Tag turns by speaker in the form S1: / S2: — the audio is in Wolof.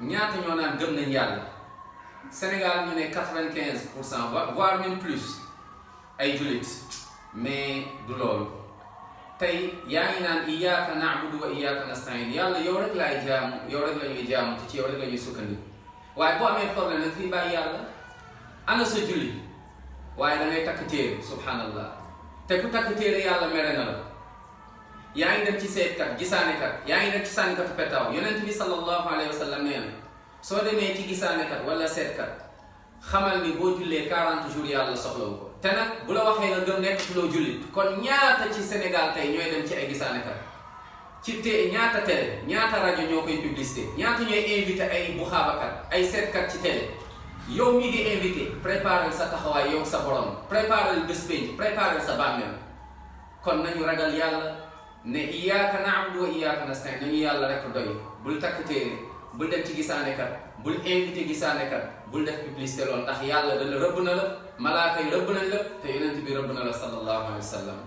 S1: ñaata ñoo naan gëm nañ yàlla Sénégal ñu ne 95% voire même plus ay jullit mais du loolu tey yaa ngi naan iyyaka na'budu wa iyyaka nasta'in yàlla yow rek laay jaamu yow rek la ñuy jaamu te ci yow rek la ñuy sukkandiku waaye boo amee problème nag fii bàyyi yàlla ana sa julli waaye da ngay takk téere subhanallah te ku takk téere yàlla mere na la yaa ngi dem ci seetkat gisaanekat yaa ngi dem ci sànnikatu petaaw yonent bi sallallahu alayhi wa sallam nee na soo demee ci gisaanekat wala seetkat xamal ni boo jullee 40 jours yàlla soxlawu ko te nag bu la waxee nga gëm nekk ci loo jullit kon ñaata ci Sénégal tey ñooy dem ci ay gisaanekat ci ñaata télé ñaata rajo ñoo koy publicité ñaata ñooy invité ay buxaabakat ay seetkat ci télé yow mii di invité préparer sa taxawaay yow sa borom préparer bés pénc préparer sa bàmmeel kon nañu ragal yàlla ne iyyaka na'budu wa iyyaka nasta'in nañu yàlla rek doy bul takk téere bul dem ci gisaanekat bul invité gisaanekat bul def publicité loolu ndax yàlla dana rëbb na la malaaka yi rëbb nañ la te yonent bi rëbb na la sallallahu alayhi wa sallam